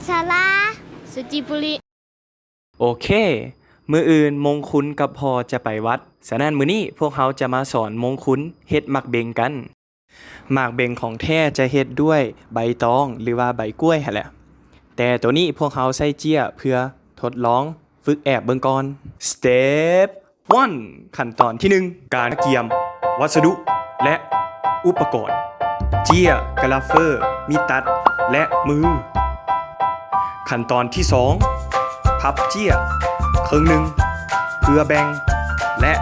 ສາລາ ສຸຈິປຸລິ. ໂອເຄ, ມື້ອື່ນມົງຄຸນກັບພໍ່ຈະໄປວັດ, ສະນັ້ນມື້ນີ້ພວກເຮົາຈະມາສອນມົງຄຸນເຮັດໝາກເບັງກັນ. ໝາກເບັງຂອງແທ້ຈະເຮັດດ້ວຍໃບຕອງ ຫຼືວ່າໃບກ້ວຍຫັ້ນແຫຼະ, ແຕ່ໂຕນີ້ພວກເຮົາໃຊ້ເຈ້ຍເພື່ອທົດລອງຝຶກແອບເບິ່ງກ່ອນ. Step one ຂັ້ນຕອນທີໜຶ່ງ ການກຽມວັດສະດຸ ແລະ ອຸປະກອນ ເຈ້ຍ, ກະລາເຟີ, ມີດຕັດ ແລະ ມື. ຂັ້ນຕອນທີສອງ ພັບເຈ້ຍເຄິ່ງໜຶ່ງ ເພື່ອແບ່ງ ແລະ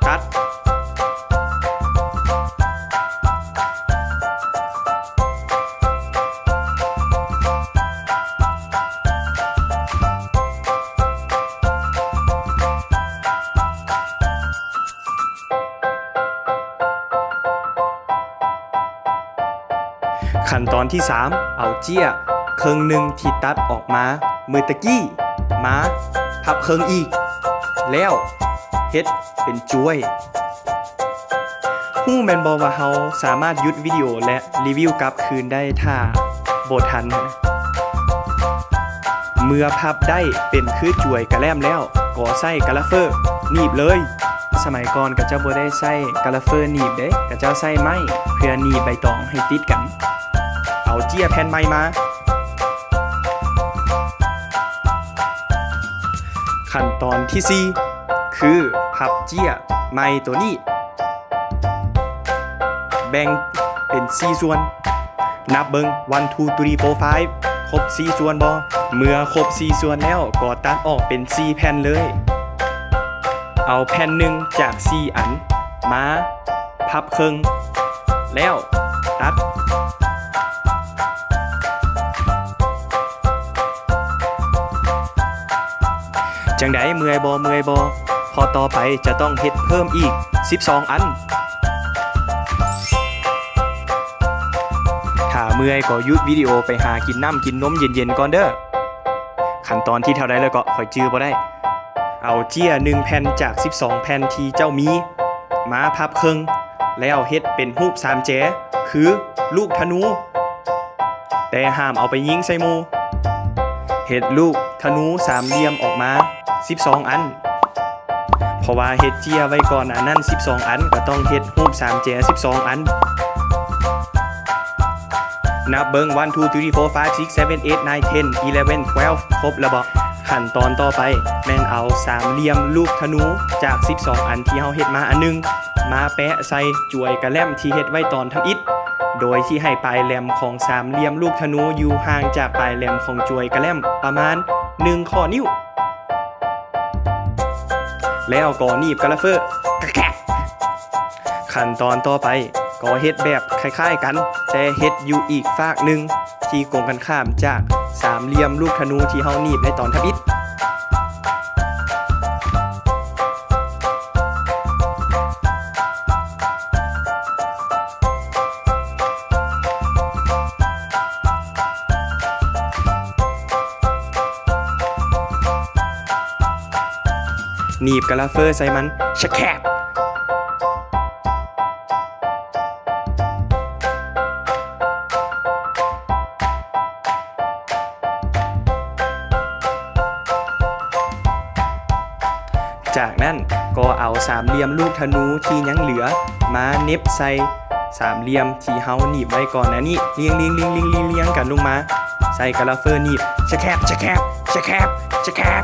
ຕັດ. ຂັ້ນຕອນທີສາມ ເອົາເຈ້ຍເຄິ່ງໜຶ່ງທີ່ຕັດອອກມາເມື່ອຕະກີ້ ມາພັບເຄິ່ງອີກ ແລ້ວເຮັດເປັນຈວຍ. ຮູ້ແມ່ນບໍ່ວ່າເຮົາສາມາດຢຸດວິດີໂອ ແລະ ຣີວິວກັບຄືນໄດ້ຖ້າບໍ່ທັນ? ເມື່ອພັບໄດ້ເປັນຄືຈວຍກະແລ້ມແລ້ວ, ກໍໃຊ້ກະລາເຟີໜີບເລີຍ. ສະໄໝກ່ອນເຂົາເຈົ້າບໍ່ໄດ້ໃຊ້ກະລາເຟີໜີບເດ້, ເຂົາເຈົ້າໃຊ້ໄມ້ເພື່ອໜີບໃບຕອງໃຫ້ຕິດກັນ. ເອົາເຈ້ຍແຜ່ນໃໝ່ມາ. ຂັ້ນຕອນທີສີ່ ຄືພັບເຈ້ຍໃໝ່ໂຕນີ້ ແບ່ງເປັນສີ່ສ່ວນ. ນັບເບິ່ງ ວັນ ທູ ທຣີ ໂຟ ໄຟ ຄົບສີ່ສ່ວນບໍ່? ເມື່ອຄົບສີ່ສ່ວນແລ້ວກໍຕັດອອກເປັນສີ່ແຜ່ນເລີຍ. ເອົາແຜ່ນໜຶ່ງຈາກສີ່ອັນມາພັບເຄິ່ງ ແລ້ວຕັດ. ຈັ່ງໃດ ເມື່ອຍບໍ່? ເມື່ອຍບໍ່? ເພາະຕໍ່ໄປຈະຕ້ອງເຮັດເພີ່ມອີກສິບສອງອັນ. ຖ້າເມື່ອຍກໍຢຸດວິດີໂອໄປຫາກິນນ້ຳກິນນົມເຢັນໆກ່ອນເດີ້. ຂັ້ນຕອນທີເທົ່າໃດແລ້ວເກາະ ຂ້ອຍຈື່ບໍ່ໄດ້. ເອົາເຈ້ຍໜຶ່ງແຜ່ນຈາກສິບສອງແຜ່ນທີ່ເຈົ້າມີ ມາພັບເຄິ່ງ ແລ້ວເຮັດເປັນຮູບສາມແຈ ຄືລູກທະນູ. ແຕ່ຫ້າມເອົາໄປຍິງໃສ່ໝູ່. ເຮັດລູກທະນູສາມຫຼ່ຽມອອກມາສິບສອງອັນ. ເພາະວ່າເຮັດເຈ້ຍໄວ້ກ່ອນໜ້ານັ້ນສິບສອງອັນ, ກໍຕ້ອງເຮັດຮູບສາມແຈສິບສອງອັນ. ນັບເບິ່ງ ວັນ ທູ ທຣີ ໂຟ ໄຟ ຊິກ ເຊເວັນ ເອດ ໄນ ເທັນ ອີເລເວັນ ທວເອລ ຄົບແລ້ວບໍ່? ຂັ້ນຕອນຕໍ່ໄປແມ່ນເອົາສາມຫຼ່ຽມລູກທະນູຈາກສິບສອງອັນທີ່ເຮົາເຮັດມາອັນໜຶ່ງ ມາແປະໃສ່ຈວຍກະແລັມທີ່ເຮັດໄວ້ຕອນທຳອິດ, ໂດຍທີ່ໃຫ້ປາຍແຫຼມຂອງສາມຫຼ່ຽມລູກທະນູຢູ່ຫ່າງຈາກປາຍແຫຼມຂອງຈວຍກະແລັມປະມານໜຶ່ງຂໍ້ນິ້ວ. ແລ້ວກໍໜີບກະລາເຟີ ກະແກະ. ຂັ້ນຕອນຕໍ່ໄປກໍເຮັດແບບຄ້າຍໆກັນ, ແຕ່ເຮັດຢູ່ອີກຟາກໜຶ່ງທີ່ກົງກັນຂ້າມຈາກສາມຫຼ່ຽມລູກທະນູທີ່ເຮົາໜີບໃນຕອນທຳອິດ. ໜີບກະລາເຟີໃສ່ມັນ ຊະແຄບ. ຈາກນັ້ນກໍເອົາສາມຫຼ່ຽມລູກທະນູທີ່ຍັງເຫຼືອມາເນັບໃສ່ສາມຫຼ່ຽມທີ່ເຮົາໜີບໄວ້ກ່ອນໜ້ານີ້ ລຽງໆໆໆໆກັນລົງມາ ໃສ່ກະລາເຟີໜີບ ຊະແຄບ ຊະແຄບ ຊະແຄບ ຊະແຄບ.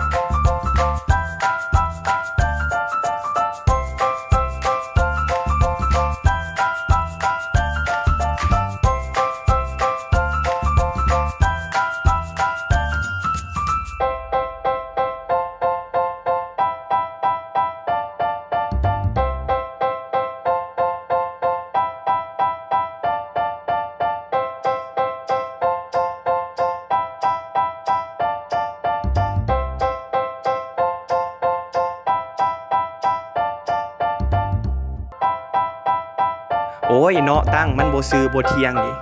ໂອ້ຍເນາະ, ຕັ້ງມັນບໍ່ຊື່ບໍ່ທ່ຽງນີ້.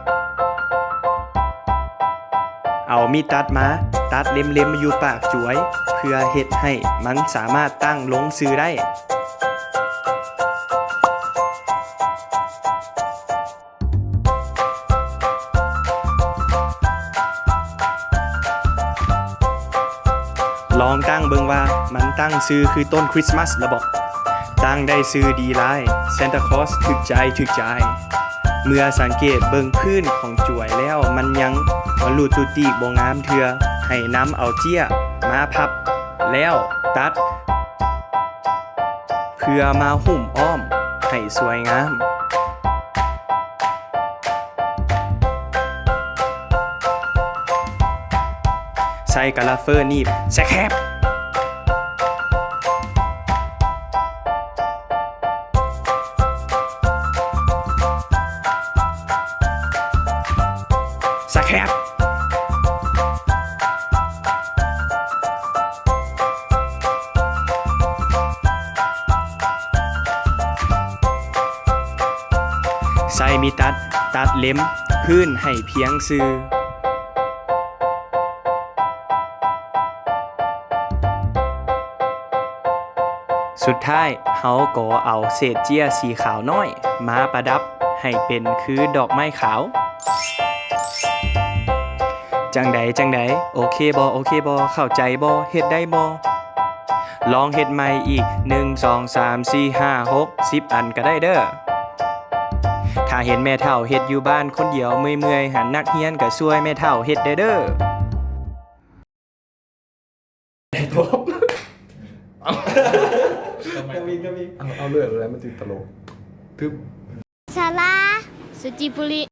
ເອົາມີດຕັດມາ ຕັດເລັມໆຢູ່ປາກຈວຍ ເພື່ອເຮັດໃຫ້ມັນສາມາດຕັ້ງລົງຊື່ໄດ້. ລອງຕັ້ງເບິ່ງວ່າມັນຕັ້ງຊື່ຄືຕົ້ນຄຣິສມາສລະບໍ? ຕັ້ງໄດ້ຊື່ດີຫຼາຍ, ຊານຕາຄອສຖືກໃຈ, ຖືກໃຈ. ເມື່ອສັງເກດເບິ່ງພື້ນຂອງຈວຍແລ້ວມັນຍັງມະລຸດຕຸດຕິບໍ່ງາມເທື່ອ, ໃຫ້ນຳເອົາເຈ້ຍມາພັບແລ້ວຕັດ ເພື່ອມາຫຸ້ມອ້ອມໃຫ້ສວຍງາມ. ໃສ່ກະລາເຟີໜີບສະແຄບ ສະແຄບ. ໃຊ້ມີດຕັດ ຕັດເລັມພື້ນໃຫ້ພຽງຊື່. ສຸດທ້າຍເຮົາກໍເອົາເສດເຈ້ຍສີຂາວນ້ອຍມາປະດັບໃຫ້ເປັນຄືດອກໄມ້ຂາວ. ຈັ່ງໃດ ຈັ່ງໃດ? ໂອເຄບໍ່? ໂອເຄບໍ່? ເຂົ້າໃຈບໍ່? ເຮັດໄດ້ບໍ່? ລອງເຮັດໃໝ່ອີກ ໜຶ່ງ ສອງ ສາມ ສີ່ ຫ້າ ຫົກ ສິບ ອັນກໍໄດ້ເດີ້. ຖ້າເຫັນແມ່ເຖົ້າເຮັດຢູ່ບ້ານຄົນດຽວເມື່ອຍໆຫັ້ນ ນັກຮຽນກໍຊ່ວຍແມ່ເຖົ້າເຮັດແດ່ເດີ້. ກະມີ ກະມີ ເອົາ ເອົາເລື່ອງແລ້ວມັນຕິດຕະຫຼົກ. ຕຶບ. ສາລາ ສຸຈິປຸລິ.